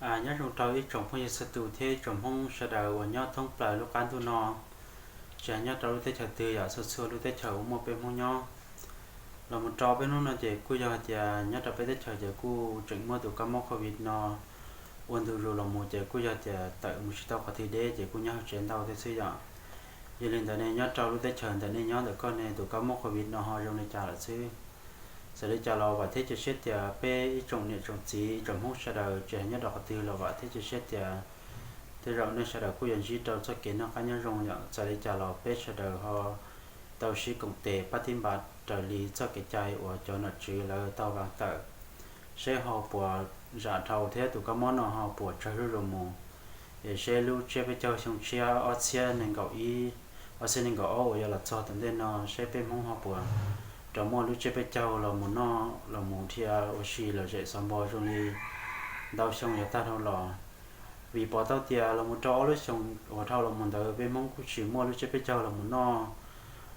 Nyob zoo rau ib tsoom phooj ywg txhua tus thiab ib tsoom Hmoob sawv daws uas nyob thoob plaws lub qab ntuj no, tsis hais nyob rau lub teb chaws twg yom, txhua txhua lub teb chaws uas muaj peb Hmoob nyob. Los mus rau peb hnub no ces kuj yog hais tias nyob rau peb teb chaws ces kuj tseem muaj tus kab mob covid no ua ntu zus los mus ces kuj yog tias tawm mus tsis tau qhov twg deb ces kuj nyob hauv tsev ntau thiab xwb yom. Yog li ntawd ne nyob rau lub teb chaws ntawm nej nyob ntawm koj ne tus kab mob covid no ho zoo li cas lawm xwb? Txawm li cas los vam thiab cia siab tias peb ib tsoom niam tsoom txiv tsoom Hmoob sawv daws tsis hais nyob rau qhov twg los vam thiab cia siab tias tej zaum nej sawv daws kuj yuav ntsib rau txoj kev noj qab nyob zoo yom. Txawm li cas los peb sawv daws ho tau sib koom tes pab tib npa raws li txoj kev cai uas cov nom tswv lawv tau vab tawm, seb ho puas zam dhau thiab tus kab mob no ho puas tsawg zuj zus mus, es seb lub tsiab peb caug xyoo tshiab ob txhiab nees nkaum ib, ob txhiab nees nkaum ob uas yuav los txog tom ntej no seb peb Hmoob ho puas rov muaj lub tsiab peb caug los mus noj los mus dhia ua si lom zem xov npo zoo li ntau xyoo yav tag dhau los. Vim pom tau tias los mus rau ob lub xyoo uas dhau los mus ntawd peb Hmoob kuj tsis muaj lub tsiab peb caug los mus noj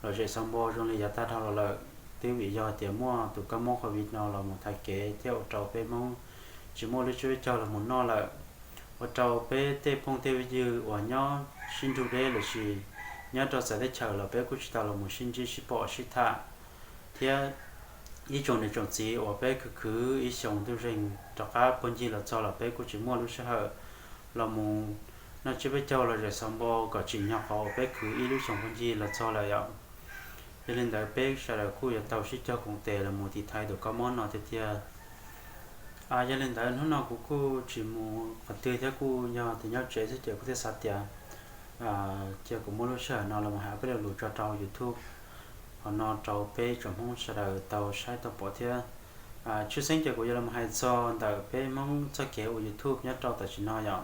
lom zem xov npo zoo li yav tag dhau los lawm, twb vim yog tias muaj tus kab mob covid no los mus thaiv kev thiab ua rau peb Hmoob tsis muaj lub tsiab peb caug los mus noj lawm, ua rau peb tej phooj tej ywg uas nyob sib nrug deb lossis nyob rau txawv teb chaws los peb kuj tsis tau los mus sib ntsib sib pom sib tham, thiab ib tsoom niam tsoom txiv uas peb khwv khwv ib xyoos ntuj zeeg rov qab puag ncig los txog los peb kuj tsis muaj lub sij hawm los mus noj tsiab peb caug lom zem xov npo kom tsim nyog qhov uas peb khwv ib lub xyoos puag ncig los txog lawm yom. Yog li ntawd peb sawv daws kuj yuav tau sib cog koom tes los mus tiv thaiv tus kab mob no tiag tiag. Yog li ntawd hnub no kuv kuj tsis mus qhov twg thiab kuj yog tias nyob tsev xwb ces kuv thiaj xav tias cia kuv muab lub sij hawm no los hais peb lo lus tso rau YouTube, qhov no rau peb tsoom Hmoob sawv daws tau saib tau pom thiab. Tshwj xeeb ces kuv yuav los hais txog ntawm peb Hmoob txoj kev ua YouTube nyob rau tam sim no yom.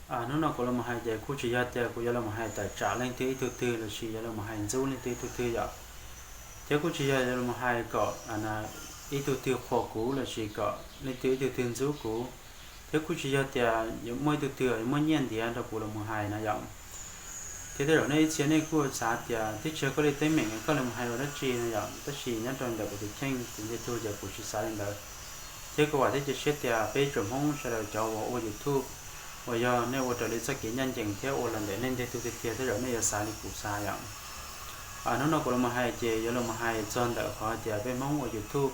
Hnub no kuv los hais ces kuj tsis yog tias kuv yuav los hais tawm tsam leej twg ib tug twg lossis yuav los hais ntxub leej twg ib tug twg yom. Thiab kuj tsis yog yuav los hais kom ib tug twg qhuas kuv lossis kom leej twg ib tug twg ntxub kuv. Thiab kuj tsis yog tias yuav muaj ib tug twg yuav muaj nyiaj ntiav rau kuv los hais na yom. Thiab tej zaum nej ib txhia nej kuj xav tias tib tsis koj li teeb meem koj los hais ua dab tsi no yom, tab sis nyob rau ntawm kuv tus kheej kuv ntiag tug ces kuv tsis xav li ntawd. Thiab kuv vam thiab cia siab tias peb tsoom Hmoob sawv daws cov uas ua YouTube uas yog nej ua raws li txoj kev ncaj ncees thiab ua los ntawm nej ntiag tug tiag tiag tej zaum nej yuav xav li kuv xav yom. Hnub no kuv los hais ces yuav los hais txog ntawm qhov tias peb Hmoob ua YouTube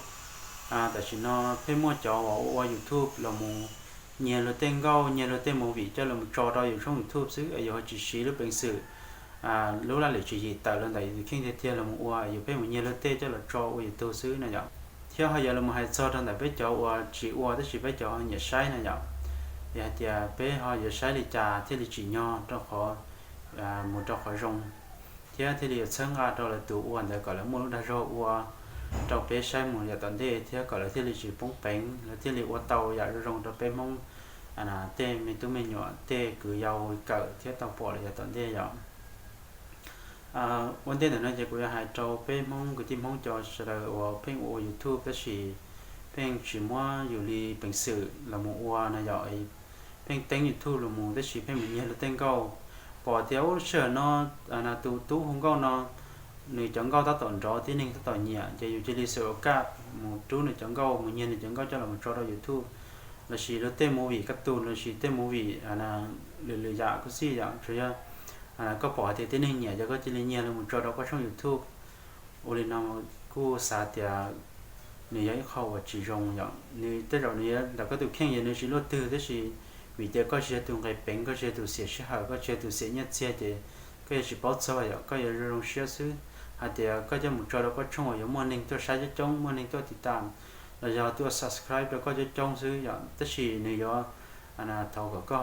tam sim no pheej muaj cov uas ua YouTube los mus nyiag luag tej nkauj nyiag luag tej movie coj los tso rau yus tshooj YouTube xwb, yus ho tsis siv lub peev xwm lub laj lim tswv yim tawm los ntawm yus tus kheej tiag tiag los mus ua, yus pheej mus nyiag luag tej coj los tso ua YouTube xwb na yom. Thiab ho yuav los hais txog rau ntawm peb cov uas tsis ua tab sis peb cov nyiam saib na yom. Es hais tias peb ho yuav saib li cas thiaj li tsim nyog rau qhov mus rau qhov zoo, thiab thiaj li yuav txhawb nqa rau lawv tus ua ntawd kom lawv muaj lub dag zog ua rau peb saib mus yav tom ntej thiab kom lawv thiaj li tsis poob peev, lawv thiaj li ua tau yam zoo zoo rau peb Hmoob tej me tub me nyuam tej kwv yau kawm thiab tau pom lawm yav tom ntej yom. Ua ntej ntawm no ces kuv yuav hais rau peb Hmoob kwv tij Hmoob cov sawv daws uas pheej ua YouTube tab sis pheej tsis muab yus li peev xwm los mus ua na yom, pheej teeb YouTube los mus tab sis pheej mus nyiag luag tej nkauj. Pom tias ub sij hawm no tus tub hu nkauj no nws cov nkauj tab tom nrov tib neeg tab tom nyiam ces yus cia li xav ua kaj mus rub nws cov nkauj mus nyiag nws cov nkauj coj los tso rau YouTube, lossis luag tej movie kab tus lossis tej movie lwm lwm yam kuj xij yom, tsuas yog koj pom hais tias tib neeg nyiam ces koj cia li nyiag los tso rau koj tshooj YouTube. Ua li no kuj xav tias nws yog ib qho uas tsis zoo yom, nws tej zaum nws ntawm koj tus kheej yog nws tsis luaj twg tab sis vim tias koj tsis yog tus nqis peev, koj tsis yog tus xiam sij hawm, koj tsis yog tus xiam nyiaj txiag ces koj yuav tsis paub txog yom, koj yuav zoo zoo siab xwb. Hais tias koj coj mus tso rau koj tshooj uas yuav muaj neeg tuaj saib coob coob, muaj neeg tuaj tiv tam los yog tuaj subscribe rau koj coob coob xwb yom, tab sis nws yuav thov kom koj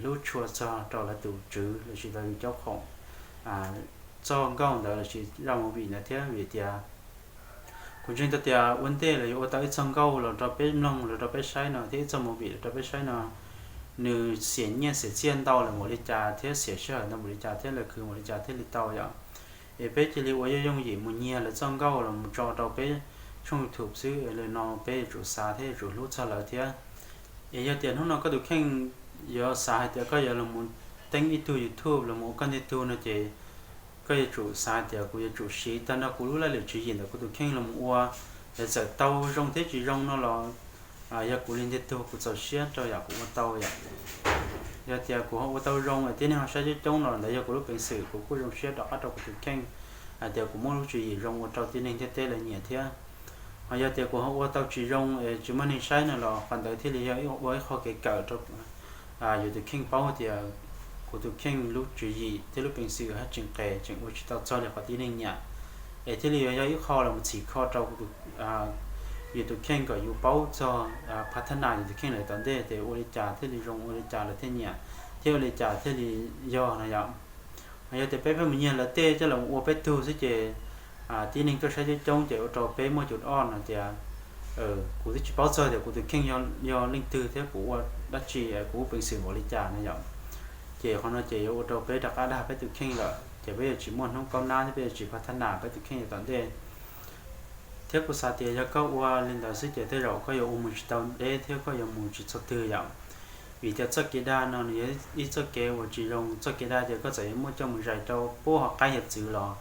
hlub tshua txog rau lawv tus tswv lossis lawv tus caub khoom txoj nkauj ntawd lossis zaj movie ntawd thiab vim tias kuv ntseeg tau tias ua ntej los yuav ua tau ib txoj nkauj los rau peb mloog los rau peb saib no thiab ib txoj movie los rau peb saib no, nws xiam nyiaj xiam txiaj ntau lawm npaum li cas thiab xiam sij hawm ntau npaum li cas thiab lawv khwv npaum li cas thiaj li tau yom. Es peb cia li ua yooj yooj yim mus nyiag lawv txoj nkauj los mus tso rau peb tshooj YouTube xwb, li no peb yuav tsum xav thiab yuav tsum hlub txog lawv thiab. Es yog tias hnub no koj tus kheej yuav xav hais tias koj yuav los mus teeb ib tug YouTube los mus ua koj ntiag tug no ces koj yuav tsum xav hais tias kuv yuav tsum siv tag nrho kuv lub laj lim tswv yim ntawm kuv tus kheej los mus ua, es txawm tau zoo thiab tsis zoo no los Yog kuv li ntiag tug kuv txaus siab rau yam kuv ua tau yom. Yog tias kuv ho ua tau zoo es tib neeg ho saib coob coob los ntawd yog kuv lub peev xwm, kuv kuj zoo siab rov qab rau kuv tus kheej hais tias kuv muaj lub tswv yim zoo ua rau tib neeg ntiaj teb lawv nyiam thiab. Ho yog tias kuv ho ua tau tsis zoo es tsis muaj neeg saib no los qhov ntawd thiaj li yog ua ib qho kev kawm rau yus tus kheej paub tias kuv tus kheej lub tswv yim thiab lub peev xwm haj tseem qes, tseem ua tsis tau txog li qhov tib neeg nyiam, es thiaj li yuav yog ib qho los mus txhim kho rau yus tus kheej kom yus paub txog phav thab nas yus tus kheej lawm tom ntej tias ua li cas thiaj li zoo, ua li cas lawv thiaj nyiam, thiab ua li cas thiaj li yog no yom. Yog tias peb pheej mus nyiag lawv tej coj los ua peb tug xwb ces tib neeg tuaj saib coob coob ces ua rau peb muaj cus ob no tias kuv twb tsis paub txog tias kuv tus kheej yog leej twg thiab kuv ua dab tsi, kuv lub peev xwm npaum li cas no yom. Ces qhov no ces yuav ua rau peb rov qab dag peb tus kheej lawm ces peb yuav tsis muaj hnub kaub nab thiab peb yuav tsis phav thab nas peb tus kheej yav tom ntej. Thiab kuv xav tias yog koj ua li ntawd xwb ces tej zaum koj yuav ua mus tsis tau deb thiab koj yuav mus tsis txog twg yom. Vim tias txoj kev dag no nws yog ib txoj kev uas tsis zoo, txoj kev dag ces koj txawm yuav muab coj mus zais rau puag hauv qaib hiav txwv los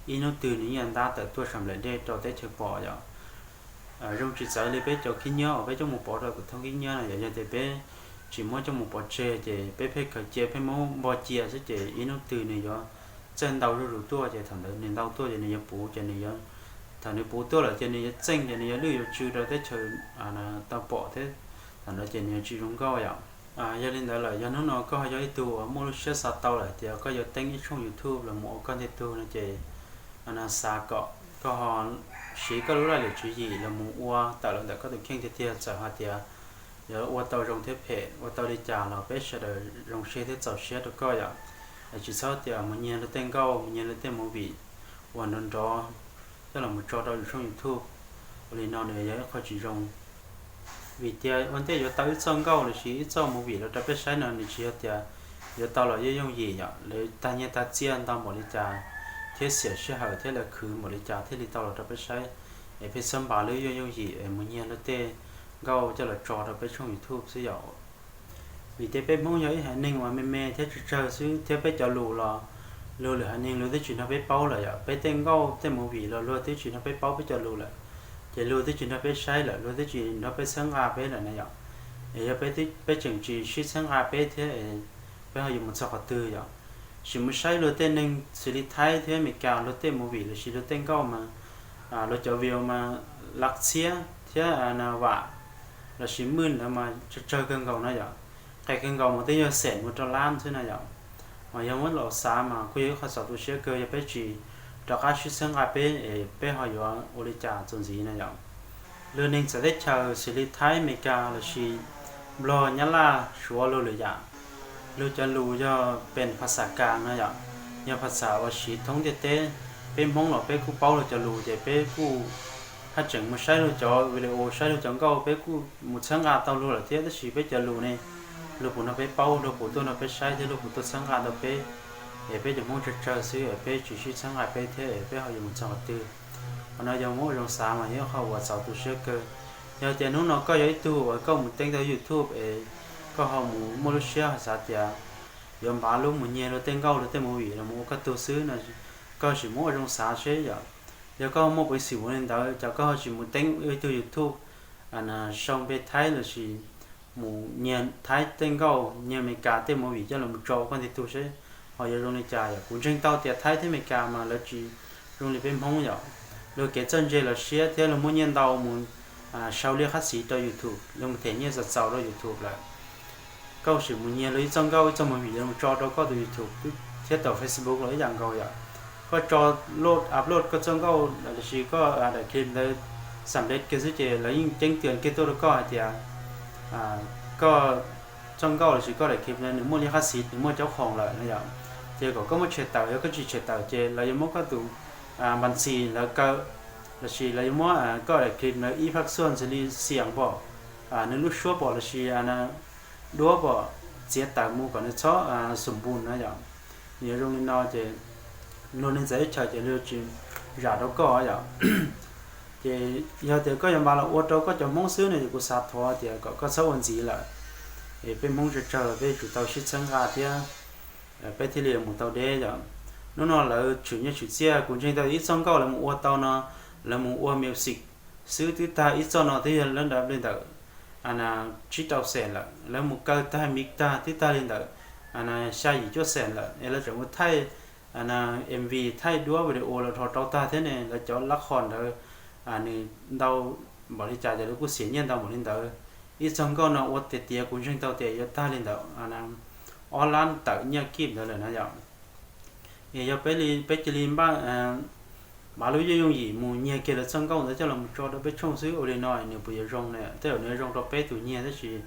ib hnub twg nws yeej ntab tawm tuaj sawv nplaim dej rau teb chaws pom yom. Zoo tsis txawv li peb cov khib nyiab uas peb coj mus pov rau tom thoob khib nyiab no yom, yog tias peb tsis muab coj mus pov tseg ces peb pheej khaws cia pheej muab npog cia xwb ces ib hnub twg nws yuav txawj ntau zuj zus tuaj ces thaum ntawd nws ntau tuaj ces nws yuav puv ces nws, thaum nws puv tuaj lawm ces nws yuav txeej ces nws yuav lwj yuav tsw rau teb chaws tau pom thiab, thaum ntawd ces nws yuav tsis zoo nkauj yom. Yog li ntawd lawm yog hnub no koj ho yog ib tug uas muaj lub siab xav tau lawm tias koj yuav teeb ib tshooj YouTube los mus ua koj ntiag tug no ces xav kom koj ho siv koj lub laj lim tswv yim los mus ua tawm los ntawm koj tus kheej tiag tiag, txawm hais tias yuav ua tau zoo thiab phem, ua tau li cas los peb sawv daws zoo siab thiab txaus siab rau koj yom. Es tsis txhob tias mus nyiag luag tej nkauj, mus nyiag luag tej movie uas nrov nrov coj los mus tso rau yus tshooj YouTube. Ua li no nws yog ib qho tsis zoo. Vim tias ua ntej yuav tau ib txoj nkauj los sis ib txoj movie los rau peb saib no nws tsis yog tias yuav tau los yooj yooj yim yom, lawv tag nyiaj tag txiaj ntau npaum li cas thiab xiam sij hawm thiab lawv khwv npaum li cas thiaj li tau los rau peb saib. Es peb txhob npaj lub yooj yooj yim es mus nyiag luag tej nkauj coj los tso rau peb tshooj YouTube xwb yom. Vim tias peb Hmoob yog ib haiv neeg uas me me thiab tsawg tsawg xwb thiab peb cov lus los luag lwm haiv neeg luag twb tsis nrog peb paub lawm yom. Peb tej nkauj tej movie los luag twb tsis nrog peb paub peb cov lus lawm, ces luag twb tsis nrog peb saib lawm, luag twb tsis nrog peb txhawb nqa peb lawm na yom. Es yog peb tseem tsis sib txhawb nqa peb thiab, peb ho yuav mus txog qhov twg yom? Sim mus saib luag tej neeg xws li Thaib thiab Amelikas luag tej movie los sis luag tej nkauj mas luag cov view mas lak txhiab thiab vam los sis mwj ntawd mas tsawg tsawg kawg nkaus na yom. Qis kawg nkaus mas twb yog xees mus rau lab xwb na yom. Mas yog muab los xav mas kuj yog ib qho txaus tu siab kawg yog peb tsis rov qab sib txhawb nqa peb es peb ho yuav ua li cas txuas ntxiv na yom. Luag neeg txawv teb chaws xws li Thaib, Amelikas los sis Nplog, Nyab Laj, Suav luag lwm yam, luag cov lus yog pes phas xas kas no yom, yog phas xas uas siv thoob ntiaj teb. Peb Hmoob los peb kuj paub luag cov lus ces peb kuj haj tseem mus saib luag cov video, saib luag cov nkauj, peb kuj mus txhawb nqa tau luag lawm thiab, tab sis peb cov lus ne luag puas nrog peb paub, luag puas tuaj nrog peb saib thiab luag puas tuaj txhawb nqa tau peb? Es peb cov Hmoob tsawg tsawg xwb es peb tsis sib txhawb nqa peb thiab es peb ho yuav mus txog qhov twg? Qhov no yog muab ua zoo xav mas yog ib qho uas txaus tu siab kawg. Yog tias hnub no koj yog ib tug uas koj mus teeb tau YouTube es koj ho mus muaj lub siab xav tias yuav npav lub mus nyiag luag tej nkauj luag tej movie los mus ua koj tug xwb no, koj sim muab ua zoo xav seb yom. Yog koj muaj peev xwm ua li ntawd cas koj ho tsis mus teeb ib tug YouTube sau npe Thaib los sis mus nyiag Thaib tej nkauj, nyiag Amelikas tej movie coj los tso ua koj ntiag tug seb ho yuav zoo li cas yom. Kuv ntseeg tau tias Thaib thiab Amelikas mas lawv tsis zoo li peb Hmoob yom. Luag kev txawj ntse los siab thiab luag muaj nyiaj ntau mus sau liaj qab xis rau YouTube, luag mus them nyiaj txaus txaus rau YouTube lawm. Koj sim mus nyiag luag ib txoj nkauj ib txoj movie los tso rau koj tus YouTube thiab tau Facebook los ib yam nkaus yom. Koj tso load, upload koj txoj nkauj los sis koj daim clip ntawd xam lej kiag xwb ces lawv yeej ceeb tias kiag tuaj rau koj hais tias koj txoj nkauj los sis koj daim clip ntawd nws muaj liaj qab xis, nws muaj caub khoom lawm no yom. Ces kom koj muab tshem tawm, yog koj tsis tshem tawm ces lawv yuav muab koj tus npas ntxis lawv kaw los sis lawv yuav muab koj daim clip ntawd ib phaj xuaj xws li xiam npaum nws lub suab pom los sis duab pom txiav tawm mus kom nws txhob xum npus na yom. Nws yuav zoo li no ces luag neeg txawv teb chaws ces luag tsis zam rau koj yom. Ces yog tias koj yuav npaj los ua rau koj cov Hmoob xwb no ces kuv xav thov tias kom koj txhob ua ntxiv lawm. Es peb Hmoob tsawg tsawg peb tsum tau sib txhawb nqa thiab peb thiaj li mus tau deb yom. Hnub no lawv tshwm nyiaj tshwm txiaj, kuv ntseeg tau ib txoj nkauj lawv mus ua tau no, lawv mus ua music xwb twb tag ib txoj no twb yog lawv nrab li ntawm tsib rau xees lawm, lawv mus kaw tag mis tag twb tag li ntawd xya yim cuaj xees lawm es lawv tseem mus thaij M V, thaij duab video los dhos rau tag thiab ne, lawv cov lab qhos ntawd nws ntau npaum li cas ces lawv kuj xiam nyiaj ntau npaum li ntawd. Ib txog nkauj no ua tiav tiav kuv ntseeg tau tias yuav tag li ntawd ob lab tawm nyiaj kib ntawd lawm na yom. Es yog peb li, peb cia li npaj lub yooj yooj yim mus nyiag kiag lawv txoj nkauj ntawd coj los tso rau peb tshooj xwb ua li no nws puas yuav zoo na? Tej zaum nws yuav zoo rau peb tus nyiag tab sis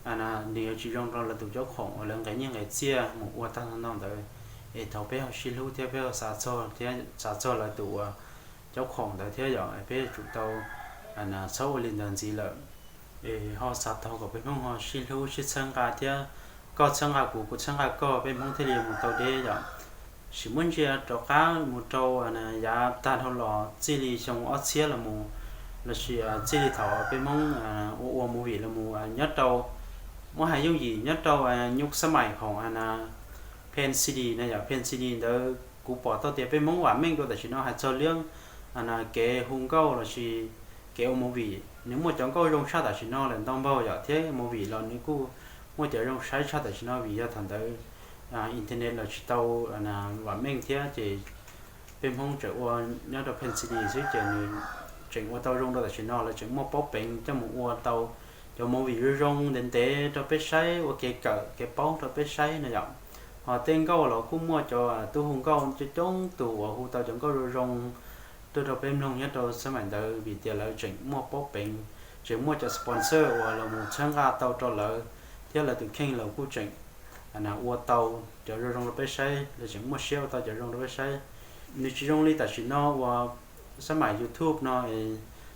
nws yuav tsis zoo rau lawv tus cov khoom uas lawv nqes nyiaj nqes txiaj mus ua tag nrho ntawd. Es thov peb ho sib hlub thiab peb ho xav txog, thiab xav txog lawv tus uas cov khoom ntawd thiab yom, peb yuav tsum tau txhob ua li ntawd ntxiv lawm. Es ho xav thov kom peb Hmoob ho sib hlub sib txhawb nqa thiab, koj txhawb nqa kuv, kuv txhawb nqa koj, peb Hmoob thiaj li mus tau deb yom. Sim muab ntsia rov qab mus rau yav tag dhau los txij li xyoo ob txhiab los mus, lossis txij li thaum peb Hmoob ua ua movie los mus nyob rau, muab hais yooj yim nyob rau nyuj xab maim khoom Pen C D na yom, Pen C D ntawd kuv pom tau tias peb Hmoob vam meej dua tam sim no hais txog liab kev hu nkauj lossis kev ua movie nws muaj cov nkauj zoo tshaj tam sim no lawm ntau npaug yom, thiab movie los nws kuj muaj cov zoo saib tshaj tam sim no vim yog thaum ntawd internet los tsis tau vam meej thiab ces peb Hmoob tseem ua nyob rau Pen C D xwb ces nws tseem ua tau zoo rau tam sim no, lawv tseem muaj paub peev coj mus ua tau cov movie zoo zoo ntev ntev rau peb saib ua kev kawm kev paub rau peb saib na yom. Ho tej nkauj los kuj muaj cov tub hu nkauj coob coob tus uas hu tau cov nkauj zoo zoo tuaj rau peb mloog nyob rau xab maim ntawd vim tias lawv tseem muaj paub peev, tseem muaj cov sponsor uas los mus txhawb nqa tau rau lawv, thiab lawv tus kheej los kuj tseem ua tau cov zoo zoo rau peb saib, lawv tseem muaj siab ua tau cov zoo rau peb saib. Nws tsis zoo li tam sim no uas xab maim YouTube no,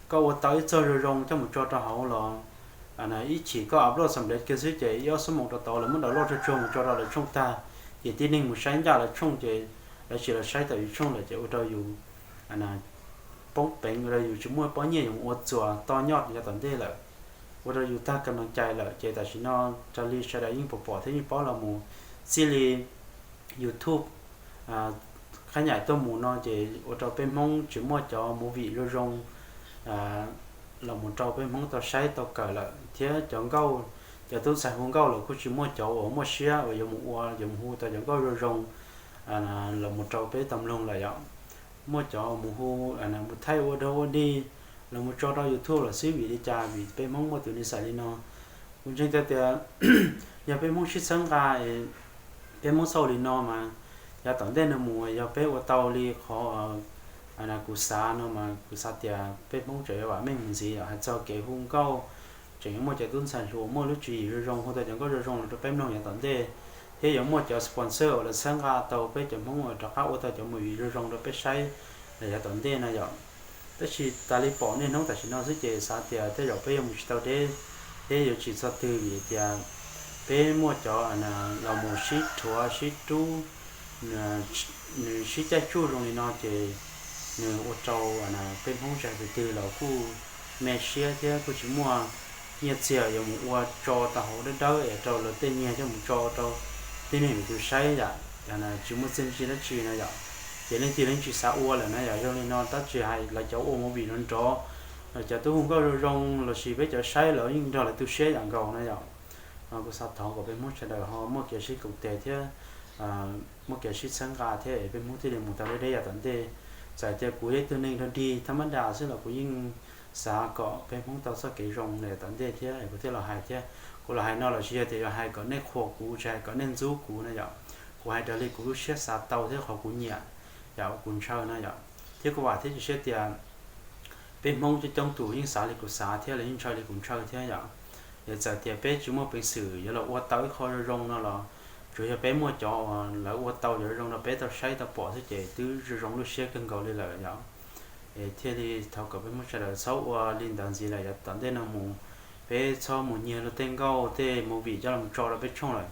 koj ua tau ib txog zoo zoo coj mus tso rau hauv los ib chim koj upload xam lev kiag xwb ces ib ob xuab moos rau tod lawv muab download tsuag tsuag mus tso rau lawv tshooj tag, ces tib neeg mus saib ncaj lawv tshooj ces lawv tsis los saib tau yus tshooj lawm ces ua rau yus poob peev, ua rau yus tsis muaj pob nyiaj yuav mus ua txuas toj nyob yav tom ntej lawm, ua rau yus tag ka noo cai lawm. Ces tam sim no raws li sawv daws yeej pom pom thiab yeej paub los mus, txij li YouTube qhab nyaim tuaj mus no ces ua rau peb Hmoob tsis muaj cov movie zoo zoo los mus rau peb Hmoob tau saib tau kawm lawm, thiab cov nkauj, cov tub ntxhais hu nkauj los kuj tsis muaj cov uas muaj siab uas yuav mus ua yuav mus hu tau cov nkauj zoo zoo los mus rau peb tau mloog lawm yom. Muaj cov mus hu, mus thaij ua dog ua dig los mus tso rau YouTube los xwb vim li cas, vim peb Hmoob muaj tus nij xais li no. Kuv ntseeg tau tias yog peb Hmoob sib txhawb nqa, peb Hmoob xauj li no mas yav tom ntej no mus yog peb ua tau li qhov kuv xav no mas kuv xav tias peb Hmoob tseem yuav vam meej mus ntxiv yom. Hais txog kev hu nkauj tseem yuav muaj cov tub ntxhais hluas muaj lub tswv yim zoo zoo hu tau cov nkauj zoo zoo los rau peb mloog yav tom ntej, thiab yuav muaj cov sponsor uas lawv txhawb nqa tau peb cov Hmoob uas rov qab ua tau cov movie zoo zoo rau peb saib los yav tom ntej na yom. Tab sis tas li pom niaj hnub tam sim no xwb ces xav tias tej zaum peb yuav mus tsis tau deb, thiab yuav tsis txog twg vim tias peb muaj cov los mus sib rhuav sib rub, nws sib caij tsuj zoo li no ces nws ua rau peb Hmoob tsis hais tus twg los kuj me siab thiab kuj tsis muaj nyiaj txiag yuav mus ua tso tau hauv dawb dawb es rau lawv tej nyiag coj mus tso rau tib neeg lwm tus saib yom, tsis muaj txiaj ntsig dab tsi no yom. Ces leej twg leej tsis xav ua lawm na yom. Zoo li no tab tsis hais lawv cov ua movie nrov nrov, lawv cov tub hu nkauj zoo zoo lossis peb cov saib los yeej nrog lawv tu siab yam nkaus na yom. Kuv xav thov kom peb Hmoob sawv daws ho muaj kev sib koom tes thiab muaj kev sib txhawb nqa thiab es peb Hmoob thiaj li mus tau deb deb yav tom ntej. Txawm tias kuv yog ib tug neeg rog dig thaj mab das xwb los kuv yeej xav kom peb Hmoob tau txoj kev zoo yav tom ntej thiab kuv thiaj los hais thiab. Kuv los hais no los tsis yog tias yog hais kom nej qhuas kuv, tsis hais kom nej ntxub kuv na yom. Kuv hais raws li kuv lub siab xav tau thiab qhov kuv nyiam, yam uas kuv ntshaw na yom. Thiab kuv vam thiab cia siab tias peb Hmoob coob coob tus yeej xav li kuv xav thiab los yeej ntshaw li kuv ntshaw thiab yom. Yog txawm tias peb tsis muaj peev xwm yuav los ua tau ib qho zoo zoo no los tsuas yog peb muaj cov uas lawv ua tau cov zoo rau peb tau saib tau pom xwb ces twb zoo zoo lub siab kawg nkaus li lawm yom. Es thiaj li thov kom peb Hmoob sawv daws txhob ua li ntawd ntxiv lawm yav tom ntej no mus. Peb txhob mus nyiag luag tej nkauj tej movie coj los tso rau peb tshooj lawm.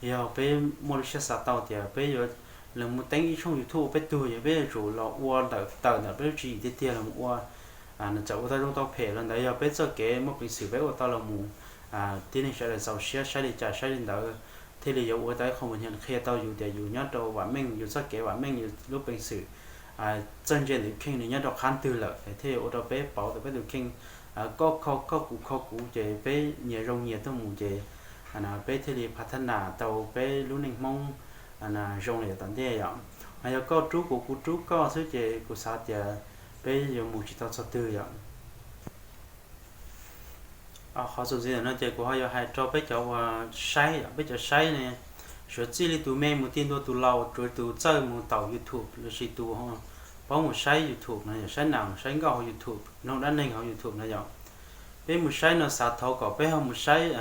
Yog peb muaj lub siab xav tau tias peb yuav los mus teeb ib tshooj YouTube peb tug, yog peb yuav tsum los ua ntawm tawm ntawm peb lub tswv yim tiag tiag los mus ua. Txawm ua tau zoo tau phem los ntawd yog peb txoj kev muaj peev xwm peb ua tau los mus, tib neeg sawv daws txaus siab saib li cas saib li ntawd, thiaj li yuav ua tau ib qho mus qhia tau yus tias yus nyob rau vam meej, yus txoj kev vam meej, yus lub peev xwm txawj ntse ntawm kheej nws nyob rau qhab twg lawm, thiaj yuav ua rau peb pauv tau peb tus kheej koj kho koj kuv kho kuv ces peb nyias zoo nyias tuaj mus ces peb thiaj li phav thab nas tau peb lub neej Hmoob zoo li yav tom ntej yom. Ho yog koj rub kuv kuv rub koj xwb ces kuv xav tias peb yuav mus tsis tau txog twg yom. Qhov txuas ntxiv ntawm no ces kuv ho yuav hais rau peb cov uas saib yom, peb cov saib ne, tsuav txij li tus me mus ti ntua tus laus, tsuav tus txawj mus taum YouTube lossis tus paub mus saib YouTube no yom, saib nas saib nkauj hauv YouTube, mloog dab neeg hauv YouTube no yom. Peb mus saib no xav thov kom peb ho mus saib,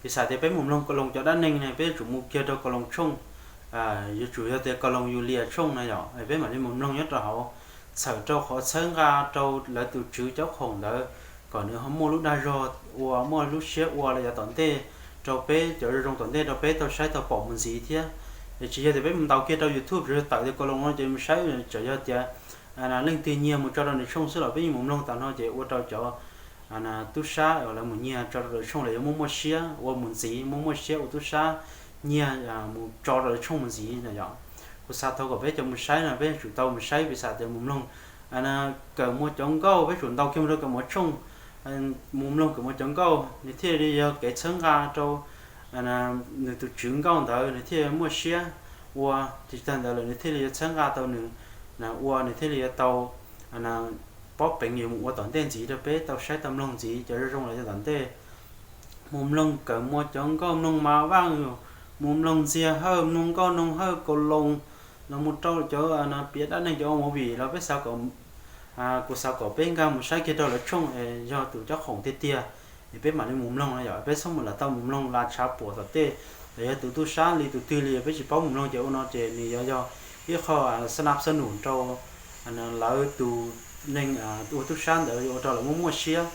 piv xam tias peb mus mloog Kaloos cov dab neeg ne peb yuav tsum mus kiag rau Kaloos tshooj, yuav tsum yog tias Kaloos yus lias tshooj na yom, peb mam li mus mloog nyob rau hauv, txhawm rau qhov txhawb nqa rau lawv tus tswv caub khoom ntawd kom nws ho muaj lub dag zog ua, muaj lub siab ua li yav tom ntej rau peb cov zoo zoo tom ntej rau peb tau saib tau pom mus ntxiv thiab. Es tsis yog tias peb mus ntaus kiag rau YouTube tsuas yog tawm tias Kaloos no ces mus saib, tsuas yog tias leej twg nyiag mus tso rau nws tshooj xwb los peb yeej mus mloog tas no ces ua rau cov tub sab uas lawv mus nyiag tso rau lawv tshooj los yuav muaj muaj siab ua mus ntxiv, muaj muaj siab ua tub sab nyiag mus tso rau lawv tshooj mus ntxiv na yom. Kuv xav thov kom peb cov mus saib no peb yuav tsum tau mus saib piv xam tias mus mloog Kawm Muas cov nkauj, peb tsum ntaus kiag mus rau Kawm Muas tshooj, mus mloog Kawm Muas cov nkauj nws thiaj li yog kev txhawb nqa rau nws tus tswv nkauj ntawd nws thiaj muaj siab ua, tsis tag ntawd lawm nws thiaj li yuav txhawb nqa tau nws ua, nws thiaj li yuav tau pob peev yuav mus ua tom ntej ntxiv rau peb tau saib tau mloog ntxiv cov zoo zoo los yav tom ntej. Mus mloog Kawm Muas cov nkauj, mloog Mas Vaj, mus mloog Ntxiag Hawj, mloog nkauj Noog Hawj Kaloos, los mus rau cov piav dab neeg cov movie los peb xav kom, kuv xav kom peb nkag mus saib kiag rau lawv tshooj es yog tus caub khoom tiag tiag es peb mam li mus mloog na yom. Peb txhob mus lam tau mus mloog las tshav puam tom tej los yog tus tub sab li tus twg li peb tsis paub mus mloog ces ua no ces nws yuav yog ib qho xab nab xab num rau lawv tus neeg ua tub sab ntawd yuav ua rau lawv muaj muaj siab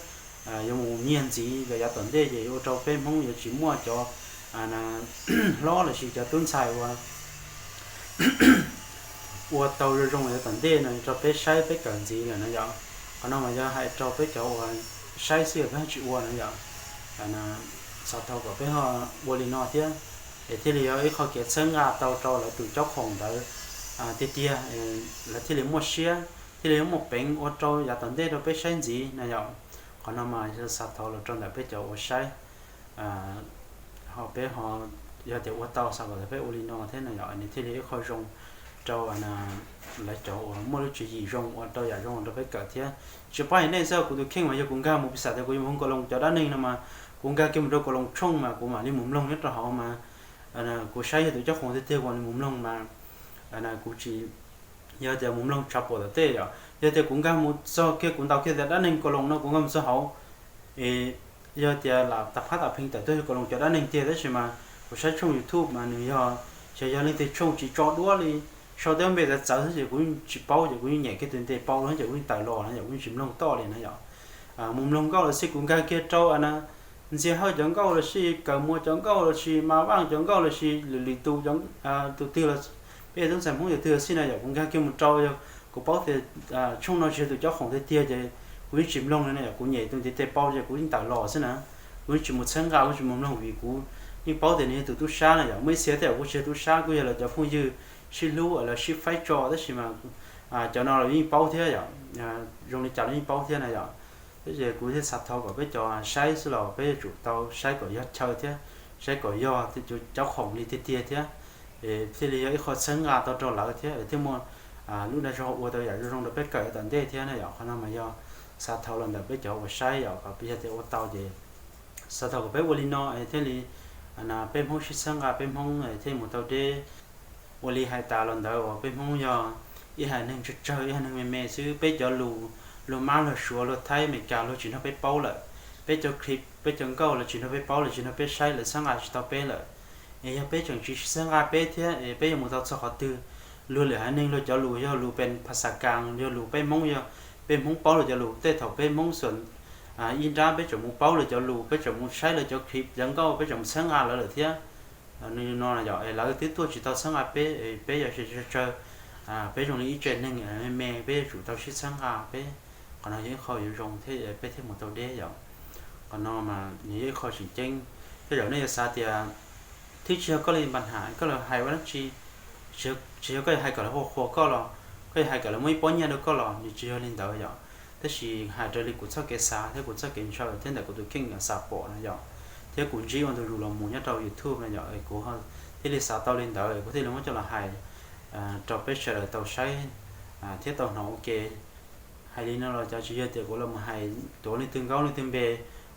yuav mus nyiag ntxiv los yav tom ntej ces yuav ua rau peb Hmoob yuav tsis muaj cov hlob lossis cov tub ntxhais ua ua tau zoo zoo yav tom ntej no rau peb saib peb kawm ntxiv lawm na yom. Qhov no mas yog hais rau peb cov uas saib xwb peb tsis ua na yom. Xav thov kom peb ho ua li no thiab es thiaj li yog ib qho kev txhawb nqa tau rau lawv tus caub khoom ntawd tiag tiag, lawv thiaj li muaj siab thiaj li muaj peev ua rau yav tom ntej rau peb saib ntxiv na yom. Qhov no mas yog xav thov los rau ntawm peb cov uas saib ho peb ho yog tias ua tau xav kom peb ua li no thiab na yom, nws thiaj li ib qho zoo rau lawv cov uas muaj lub tswv yim zoo ua rau yam zoo rau peb kawm thiab. Tsis paub hais nej xwb, kuv tus kheej mas yog kuv nkag mus piv xam tias kuv yuav mus mloog Kaloos cov dab neeg no mas kuv nkag kiag mus rau Kaloos tshooj mas kuv mam li mus mloog nyob rau hauv mas kuv saib yog tus caub khoom tiag tiag kuv mam li mus mloog mas kuv tsis yog tias mus mloog tshav puam tom tej yom. Yog tias kuv nkag mus txog kiag kuv ntaus kiag tias dab neeg Kaloos no kuv nkag mus txog hauv es yog tias lam tas phab tas pheej tawm tuaj yog Kaloos cov dab neeg tiag tab sis mas kuv saib tshooj YouTube mas nws yog, xyov yog leej twg tshooj tsis tso duab li, sau teb npe txawv txawv xwb ces kuv yeej tsis paub ces kuv yeej nyem kiag tus ntes paub no ces kuv yeej tawm los no yom, kuv yeej tsis mloog tom li na yom. Mus mloog nkauj los xij kuv nkag kiag rau Ntxiag Hawj cov nkauj los sis Kawm Muas cov nkauj los sis Mas Vaj cov nkauj los sis lwm lwm tus, tus twg los peb tub ntxhais Hmoob tus twg los xij na yom, kuv nkag kiag mus rau yog kuv paub tias tshooj no tsis yog tus caub khoom tiag tiag ces kuv yeej tsis mloog li na yom, kuv nyem tus ntiv tes paub ces kuv yeej tawm los xwb na. Kuv yeej tsis mus txhawb nqa, kuv tsis mus mloog vim kuv yeej paub tias nws yog tus tub sab na yom. Muaj ib txhia thiab kuv tsis yog tub sab, kuj yog lawv cov phooj ywg sib hlub lawv sib faib tso tab sis mas cov no los yeej paub thiab yom, zoo li cas los yeej paub thiab na yom. Tab sis kuv thiaj xav thov kom peb cov saib xwb los peb yuav tsum tau saib kom yog chaw thiab saib kom yog caub khoom li tiag tiag thiab, es thiaj li yog ib qho txhawb nqa tau rau lawv thiab thiaj muaj lub dag zog ua tau yam zoo zoo rau peb kawm yav tom ntej thiab na yom. Qhov no mas yog xav thov los ntawm peb cov uas saib yom, kom peb yog tias ua tau ces xav thov kom peb ua li no es thiaj li peb Hmoob sib txhawb nqa peb Hmoob thiaj mus tau deb. Ua li hais tas los ntawd uas peb Hmoob yog ib haiv neeg tsawg tsawg, ib haiv neeg me me xwb, peb cov lus luag Mab luag Suav luag Thaib Amelikas luag tsis nrog peb paub lawm, peb cov clip peb cov nkauj los tsis nrog peb paub lawm, tsis nrog peb saib lawm, txhawb nqa tsis tau peb lawm. Es yog peb tseem tsis sib txhawb nqa peb thiab es peb yuav mus tau txog qhov twg? Luag lwm haiv neeg luag cov lus yog lus pes phas xas kas, yog lus peb Hmoob, yog peb Hmoob paub luag cov lus. Tej thaum peb Hmoob xuas ib nrab peb tseem mus paub lawv cov lus, peb tseem mus saib lawv cov clip cov nkauj, peb tseem mus txhawb nqa lawv lawm thiab. No yom, es lawv twb tuaj tsis tau txhawb nqa peb, peb yog tsawg tsawg, peb zoo li ib tsev neeg me me, peb yuav tsum tau sib txhawb nqa peb. Qhov no yog ib qho yuav zoo thiab peb thiaj mus tau deb yom. Qhov no mas nws yog ib qho tseem ceeb. Tej zaum nej yuav xav tias twb tsis yog koj li npa ham koj los hais ua dab tsi, tsis yog koj yuav hais kom lawv qhuas qhuas koj los, koj yuav hais kom lawv muaj ib pob nyiaj rau koj los, nws tsis yog li ntawd yom. Tab sis hais raws li kuv txoj kev xav thiab kuv txoj kev ntshaw thiab ntawm kuv tus kheej xav pom no yom, thiab kuv ntsib ua ntu zus los mus nyob rau YouTube no yom, kuv thiaj li xav tau li ntawd kuv thiaj li muab coj los hais rau peb sawv daws tau saib thiab tau hnov ua ke. Hais li no los cov tsis yog tias kuv los mus hais tuav leej twg nkaub leej twg npe,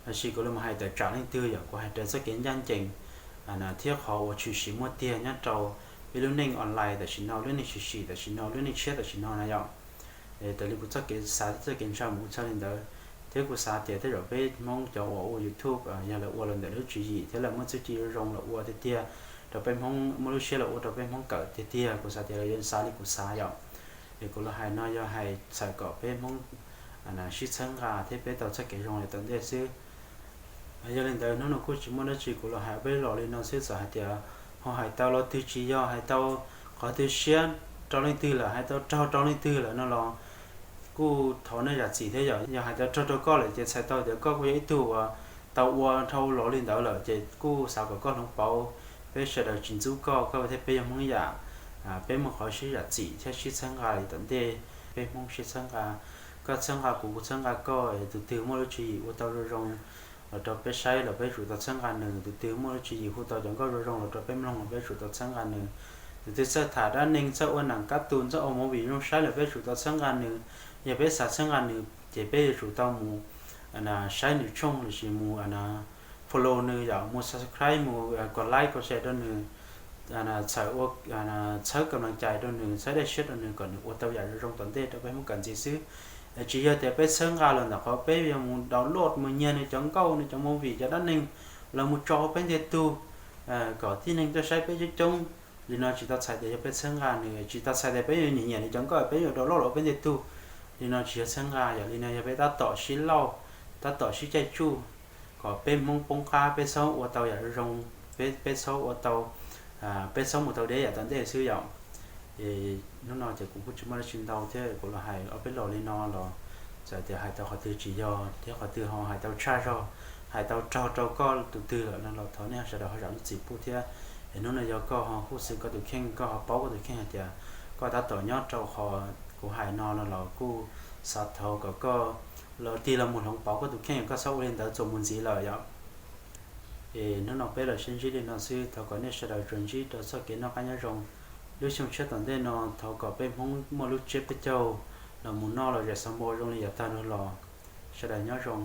lossis kuv los mus hais tawm tsam leej twg yom, kuv hais raws txoj kev ncaj ncees thiab qhov uas tshwm sim muaj tiag nyob rau peb lub neej online tam sim no, lub neej tshwm sim tam sim no, lub neej tshiab tam sim no na yom. Raws li kuv txoj kev xav txoj kev ntshaw mus ua txog li ntawd, thiab kuv xav tias tej zaum peb Hmoob cov uas ua YouTube yog lawv ua los ntawm lub tswv yim thiab lawv muaj txuj ci zoo los ua tiag tiag rau peb Hmoob, muaj lub siab los ua rau peb Hmoob kawm tiag tiag, kuv xav tias lawv yuav xav li kuv xav yom. Es kuv los hais no yog hais txhawm kom peb Hmoob sib txhawb nqa thiab peb tau txoj kev zoo li tom ntej xwb. Yog li ntawd hnub no kuj tsis muaj dab tsi, kuv los hais peb los li no xwb, txawm hais tias ho hais tau los twg tsis yog, hais tau qhov twg siab rau leej twg lawm, hais tau raug rau leej twg lawm no los kuj thov nej zam txim thiab yom. Yog hais tau raug rau koj lawm ces txhais tau tias koj kuj yog ib tug uas tau ua dhau los li ntawd lawm ces kuj xav kom koj hloov pauv. Peb sawv daws tsis ntxub koj, koj thiab peb yog Hmoob ib yam. Peb muaj qhov sib zam txim thiab sib txhawb nqa li tom ntej, peb Hmoob sib txhawb nqa, koj txhawb nqa kuv, kuv txhawb nqa koj, tus twg muaj lub tswv yim ua tau zoo zoo los rau peb saib los peb yuav tsum tau txhawb nqa nws, tus twg muaj lub tswv yim hu tau cov nkauj zoo zoo los rau peb mloog los peb yuav tsum tau txhawb nqa nws, tus twg txawj tham dab neeg, txawj ua naj kab tus, txawj ua movie zoo saib los peb yuav tsum tau txhawb nqa nws. Yog peb xav txhawb nqa nws ces peb yuav tsum tau mus saib nws tshooj lossis mus follow nws yom, mus subscribe, mus kom like kom share rau nws, txhawb ua, txhawb kam laj cai rau nws, txhawb dej siab rau nws kom nws ua tau yam zoo zoo tom ntej rau peb Hmoob kawm ntxiv xwb. Tsis yog tias peb txhawb nqa los ntawm qhov peb yuav mus download mus nyiag nws cov nkauj, nws cov movie, cov dab neeg, los mus tso hauv peb ntiag tug kom tib neeg tuaj saib peb coob coob. Li no tsis tau txhais tias yog peb txhawb nqa nws, tsis tau txhais tias peb yuav nyiam nyiam nws cov nkauj peb yuav download los peb ntiag tug. Li no tsis yog txhawb nqa yom, li no yog peb tab tom sib lauj, tab tom sib caij tsuj kom peb Hmoob poob qab, peb txhob ua tau yam zoo, peb txhob ua tau, peb txhob mus tau deb yam tom ntej xwb yom. Hnub no ces kuv kuj tsis muaj dab tsi ntau thiab, kuv los hais ob peb los li no los txawm tias hais tau qhov twg tsis yog thiab qhov twg ho hais tau tshaj zog, hais tau raug rau koj tus twg lawm no los thov nej sawv daws ho zam lub txim pub thiab. Es hnub no yog koj ho huj xwm koj tus kheej, koj ho paub koj tus kheej hais tias koj tab tom nyob rau qhov kuv hais no no los kuj xav thov kom koj los tig los mus hloov pauv koj tus kheej, koj txhob ua li ntawd txuas mus ntxiv lawm yom. Es hnub no peb los sib ntsib li no xwb, thov kom nej sawv daws tsuas ntsib rau txoj kev noj qab nyob zoo. Lub xyoo tshiab tom ntej no thov kom peb Hmoob muaj lub tsiab peb caug los mus noj los zem xav npo zoo li yav tag los. Sawv daws nyob zoo.